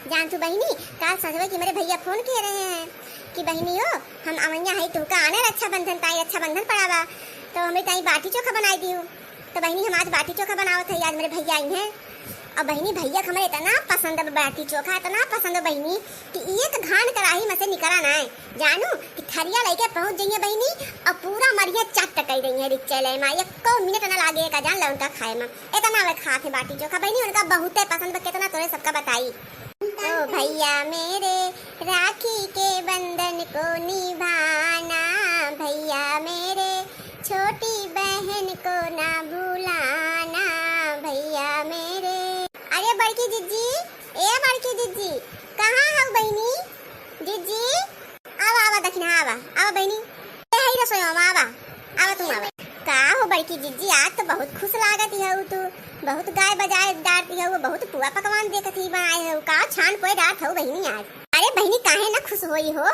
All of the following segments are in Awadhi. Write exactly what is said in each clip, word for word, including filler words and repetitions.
जानतू बहिनी, काल संझवा की हमरे भइया फोन किहे रहे हैं कि बहिनी हो, हम अवइया हई तुहका आने रक्षाबंधन ताई, रक्षाबंधन पड़ा बा, तो हमरे ताई बाटी चोखा बनाइ दिहु। तो बहिनी, हम आज बाटी चोखा बनावत हई, आज हमरे भइया अइहैं। अउर बहिनी, भइया क हमरे एतना पसंद बा बाटी चोखा, एतना पसंद बा बहिनी कि एक घान कराही में से निकरा नाहीं। जानू कि थरिया लइके पहुँच जइहैं बहिनी अउर पूरा मरिया चट कइ दइहैं रिक्चेले मा, एक्को मिनट न लागे का जान ला उनका खाए मा। एतना वे खात हैं बाटी चोखा बहिनी, उनका बहुते पसंद बा, केतना तोरे सबका बताई। ओ भइया मेरे, राखी के बंधन को निभाना, भइया मेरे, छोटी बहन को ना भुलाना, भइया मेरे। अरे बड़की जिज्जी, ए बड़की जिज्जी, कहाँ हऊ बहिनी? जिज्जी, आवा, आवा दखिनहा, आवा, आवा बहिनी। ए, हई रसोई मा, आवा, आवा तुम आवा। का हो बड़की जिज्जी, आज तो बहुत खुश लागत हऊ तू, बहुत गाय बजाए डारती हऊ, बहुत पुआ पकवान देखत ही बनाए हऊ, का छान पोए डारत हऊ बहिनी आज? अरे बहिनी, काहे ना खुश होई हो,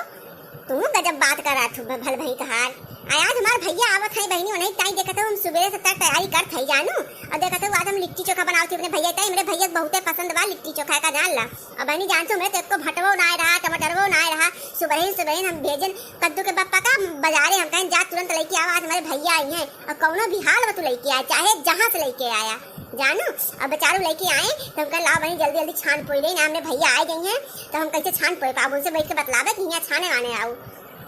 तू गजब बात करत हऊ, भ-, भल भई कहार। आ, आज हमार भइया आवत हैं बहिनी, उन्हीं ताई देखत हऊ, हम सुबेरे से तर तैयारी करत हई जानू, अउर देखत हऊ आज हम लिट्टी चोखा बनावत ही अपने भइया ताई, हमरे भइया क बहुते पसंद बा लिट्टी चोखा का जान ला। अब बहिनी जानत हऊ, हमरे तो एक्को भटवो नाय रहा, टमाटरवो नाय रहा। सुबहिन सुबहिन हम भेजन कद्दू के बप्पा का बजारे, हम कहेन जा तुरंत लइके आवा, आज हमरे भइया अइहैं। अउर कउनो भी हाल में तू लइके आया, चाहे जहाँ से लइके आया, जानू। अब बेचारू लइके आए, तो हम कहेन लावा बहिनी जल्दी जल्दी छान पोई लेई ना, हमरे भइया आइ गइहैं, तो हम कइसे छान पोए पाबू, उनसे बइठ के बतलावे कि हियाँ छाने वाने आऊ।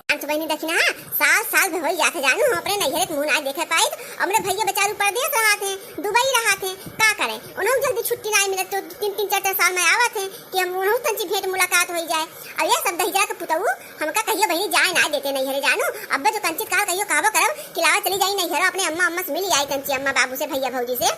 जानत हऊ बहिनी दखिनहा, साल साल भर होइ जात है जानू, हम अपने नइहरे क मुँह नाहीं देखे पाइत। हमरे भइया बेचारू परदेस रहत हैं, दुबई रहत हैं, का करें, उन्हऊ जल्दी छुट्टी नाहीं मिलत, तो तीन तीन चार चार साल मा आवत हैं कि हम उन्हऊ तंची भेंट मुलाकात होइ जाए। अउर ये सब दहिजरा क पुतऊ हमका कहियो बहिनी जाए नाहीं देते नइहरे जानू। अब्बे जो कंचित काल कहियो कहबो करब कि लावा चली जाई नइहरे अपने अम्मा, अम्मा से मिली आई, तंची अम्मा बाबू से, भइया भउजी से।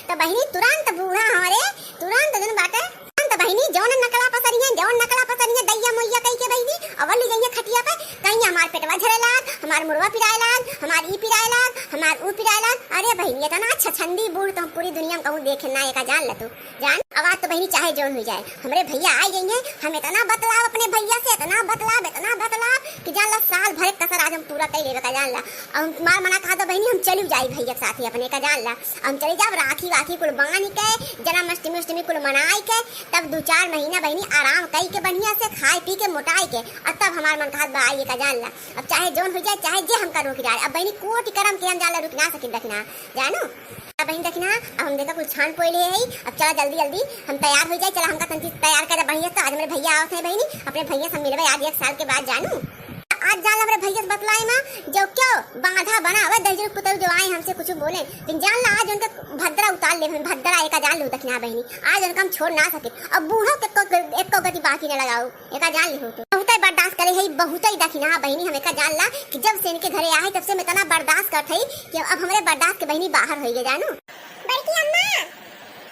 तो बहिनी तुरंत बूढ़ा हमरे, तुरंत जउन बाटे, तुरंत बहिनी जउन नकला पसरिहैं, जउन नकला पसरिहैं, दइया मोइया कइके बहिनी, अउर ली जइहैं खटिया पे, कहीं हमार पेटवा झरे लाग, हमार मुड़वा पिराए लाग, हमार ई पिराए लाग, हमार ऊ पिराए लाग। अरे बहिनी, एतना छछंदी बूढ़ तो हम पूरी दुनिया मा कहूँ देखे नाहीं, एका जान ला तू। जान, अब आज तो बहिनी चाहे जउन होइ जाए, हमरे भइया आइ गइहैं, हम एतना बतलाब अपने भइया से, एतना बतलाब, एतना बतलाब कि जान ला साल भर क कसर आज हम पूरा कइ लेबे का जान ला। अब हमार मना कहा तो बहिनी हम चली जाई भइया के साथे अपने का जान ला, हम चली जाब राखी वाखी कुल बांध के, जन्माष्टमी उष्टमी कुल मनाइ के, तब दू चार महीना बहिनी आराम कइ के बढ़िया से खाए पी के मोटाइ के, अउर तब हमार मन कहत बा आइए का जान ला। अब चाहे जउन होइ जाए, चाहे जे हमका रोक जाए, अब बहिनी कोटि करम के हम जान ला रुक ना सकित दखिनहा, जानू। अब बहिन दखिनहा, अब हम देखा कुल छान पोइ लेहे हई, अब चला जल्दी जल्दी हम तैयार होइ जाई, चला हमका तंची तैयार करा बढ़िया से, आज हमरे भइया आवत हैं बहिनी, अपने भइया से मिलबे आज एक साल के बाद जानू। आज जान ला हमरे भइया से बतलाए मा, जो क्यों बाधा बनावे दहिजरू पुतऊ जो आए हमसे कुछ बोले, लेकिन जान ला आज उनके भद्रा उतार लेब हम, भद्रा एका जान लू दखिनहा बहिनी, आज उनका हम छोड़ ना सके। अब बूढ़ो के एक्को, एक्को गति बाकी न लगाऊ। एका जान लिहू तू। बहुतै बर्दाश्त करे हई, बहुतै दखिनहा बहिनी, हम एका जान ला कि जब से इनके घरे आए हई, तब से हम एतना बर्दाश्त करत हई कि अब हमरे बर्दाश्त के बहिनी बाहर होइ गए, जानू। बड़की अम्मा,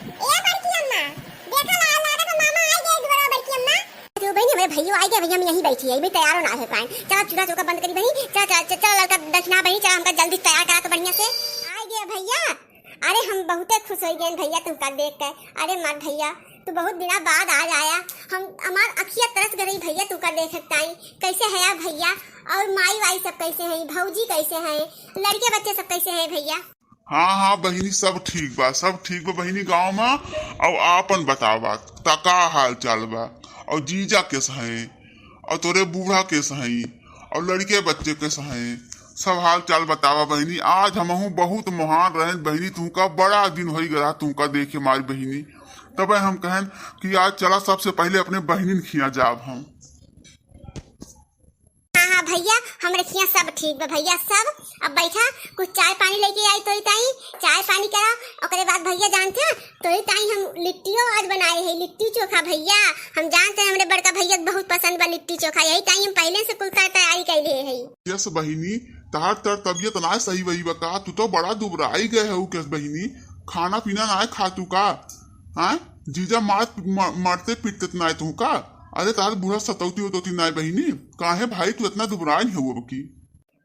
ए बड़की अम्मा, देखा ला, लागत है मामा आइ गए दुआरा, बड़की अम्मा। तो बहिनी, हमरे भइयो आइ गए, भइया हम यहीं बैठी हई, मैं तैयारो ना होइ पाए। चला चूल्हा चौका बंद करी बहिनी, चला, चला, चला, चला ललका दखिनहा बहिनी, चला हमका जल्दी तैयार करा तो बढ़िया से। आइ गए भइया, अरे हम बहुते खुश होइ गएन भइया तुहका देख के। अरे मार भइया, तू बहुत दिना बाद आज आया। हम, हमार अखिया तरस गई भइया तुहका देखे ताई। कैसे हया भइया? अउर माई वाई सब कैसे हैं? भौजी कैसे हैं? लड़के बच्चे सब कैसे हैं भइया? हाँ, हाँ बहिनी, सब ठीक बा, सब ठीक बा बहिनी गाँव मा। अउर आपन बतावा, ता का हाल चाल बा? अउर जीजा कैसे हैं? अउर तोरे बूढ़ा कैसे हैं? अउर लड़के बच्चे कैसे हैं? सब हाल चाल बतावा बहिनी। आज हमहू बहुत मोहान रहेन बहिनी, तुहका बड़ा दिन होइ गया तुहका देखे मारी बहिनी। तबे हम कहेन कि आज चला सबसे पहिले अपने बहिनिन खिया जाब हम। हाँ, हाँ भइया, हमरे खिया सब ठीक बा भइया, सब। अब बैठा, कुछ चाय पानी लइके आई तोही ताई, चाय पानी करा। ओकरे बाद भइया जानत हैं, तोही ताई हम लिट्टियो आज बनाए हई, लिट्टी चोखा भइया। हम जानत हैं हमरे बड़का भइया के बहुत पसंद बा लिट्टी चोखा, यही ताई हम पहिले से कुल तर तैयारी कइ लेहे हई। यस बहिनी, तहार तर तबियत नाय सही वही बा का? तू तो बड़ा दुबराई गए हऊ कस बहिनी, खाना पीना नाय खा तू का? हाँ, जीजा मार, म-, मारते पीटते नाय तू का? अरे तहार बूढ़ा सतौती उतौती नाय बहिनी, काहे भाई तू एतना दुबराई हऊ अब की?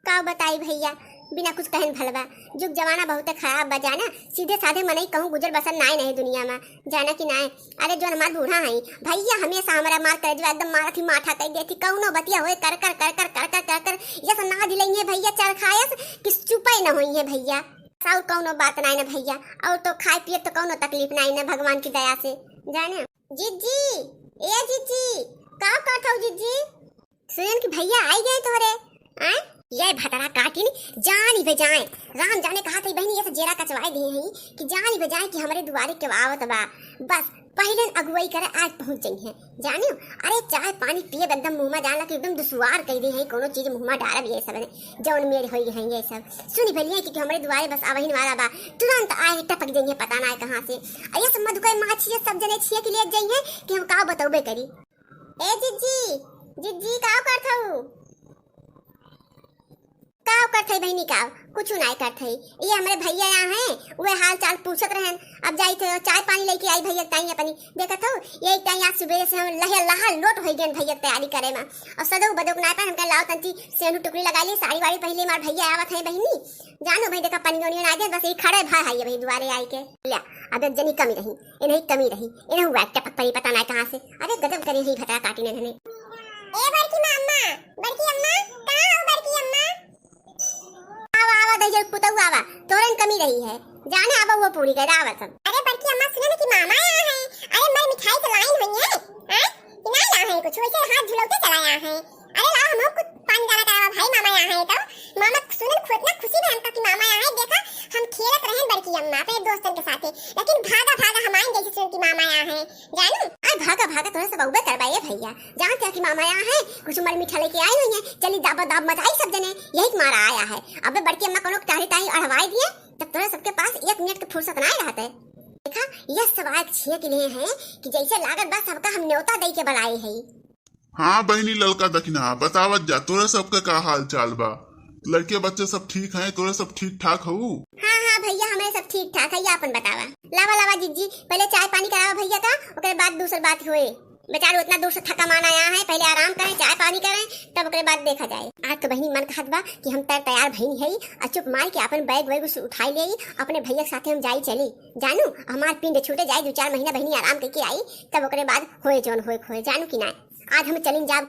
का बताई भइया, बिना कुछ कहन भलवा, जुग जमाना बहुते खराब बा जाना, सीधे साधे मनई कहूँ गुजर बसर नाय नहीं दुनिया मा, जाना कि नाय। अरे जौन हमार बूढ़ा हई भइया, हमेशा हमरा मार करेजवा एकदम मारत ही माठा कइ देत ही, कउनो बतिया होए कर कर कर कर कर कर कर कर, ये सब ना दिलइहे भइया चरखायस कि चुपे न होइहे भइया। अउर कउनो बात नाय न भइया, अउर तो खाए पिए तो कउनो तकलीफ नाय न भगवान की दया से, जाने। जिज्जी, ए जिज्जी। सुनेन कि भइया आई गए तोहरे। आय, ये भतरा काटिन जानी बजाए, राम जाने कहा थी बहिनी, ये तो जेरा कचवाए दिए हैं कि जानी बजाए कि हमरे दुआरे के आवत बा। बस पहिले अगुवाई करे, आज पहुँच जाई हैं, जानियो। अरे चाय पानी पिए एकदम मुँह में जाला कि एकदम दुश्वार कह दे हैं, कोनो चीज मुँह में डालब ये सब ने, जौन मेर होई हैं ये सब। सुनी भलिया कि हमरे दुआरे बस आवहिन वाला बा, तुरंत आए टपक जाइए पता ना कहाँ से। अरे सब मधुकर माँ छिए, सब जने छिए कि ले जाइए कि हम का बतौबे करी। ए जिज्जी, जिज्जी का करत हऊ? का करत हई बहिनी, का कुछ ना करत हई। ये हमरे भइया यहाँ हैं, वे हाल चाल पूछत रहन। अब जाई थे चाय पानी लेके आई भइया ताई अपनी। देखत हो, यही ताई आज सुबेरे से हम लहे लहा लोट हो गए भइया तैयारी करे में। और सदो बदोक ना पाए, हमका लाओ तंची सेनू टुकड़ी लगा ली, साड़ी वाड़ी पहले हमार भइया आवत हैं बहिनी। जानो भाई देखा पनियो नियो ना दे, बस ये खड़े भा है ये भाई दुआरे आई के। ले, अब एक जनी कमी रही, इन्हें कमी रही, इन्हें हुआ टपक पड़ी पता ना कहाँ से। अरे गजब करे ही भतरा काटी ने इन्हें। ए बड़की मामा, बड़की अम्मा, कहाँ हो बड़की अम्मा? आवा, आवा, दहिजर पुतऊ आवा, तोरन कमी रही है। जाने आवा वो पूरी कर आवा सब। अरे बड़की अम्मा सुने ना कि मामा यहाँ है। अरे मर मिठाई तो लाइन हुई है। हैं? कि ना ला है कुछ, वैसे हाथ झुलौते चला आया है। अरे लाओ हम कुछ पानी डाला करावा भाई, मामा यहाँ है तो। मामा सुने ना, इतना खुशी में हमका कि मामा यहाँ है। देखा हम खेलत रहे बड़की अम्मा अपने दोस्तन के साथे, लेकिन भागा भागा हम आइन जैसे सुन कि मामा यहाँ है। जानू? अरे भागा भागा तोरे सब अउबे करबा ये भइया। जानते हैं कि मामा यहाँ है, कुछ मर मीठा लेके आई हुई है, चली दाबा दाब मचाई सब जने, यही के मारा आया है। अबे बड़की अम्मा कोनो टारी टारी अड़वाई दिए, तब तोरे सबके पास एक मिनट के फुर्सत ना रहते। देखा, यह सब आग छिए के लिए हैं कि जैसे लागत बा सबका हम न्योता दे के बुलाए है। हाँ बहिनी ललका दखिना, बतावत जा, तोरे सबके का हाल चाल बा? लड़के बच्चे सब ठीक हैं? तोरे सब ठीक ठाक हऊ? हाँ, हाँ भइया, हमरे सब ठीक ठाक है, ये अपन बतावा। लावा, लावा जिज्जी, पहले चाय पानी करावा भइया का, ओकरे बाद दूसर बात होए। बेचारे उतना दूर से थका माना आया है, पहले आराम करें, चाय पानी करें, तब ओकरे बाद देखा जाए। आज तो बहिनी मन कहत बा कि हम तर तैयार भइनी है, और चुप मार के अपन बैग वैग उस उठाई ले, अपने भइया के साथे हम जाई चली। जानू, हमार पिंड छूटे जाए, दो चार महीना बहिनी आराम करके आई, तब ओकरे बाद होए जौन होए खोए, जानू कि ना। आज हम चलिन जाब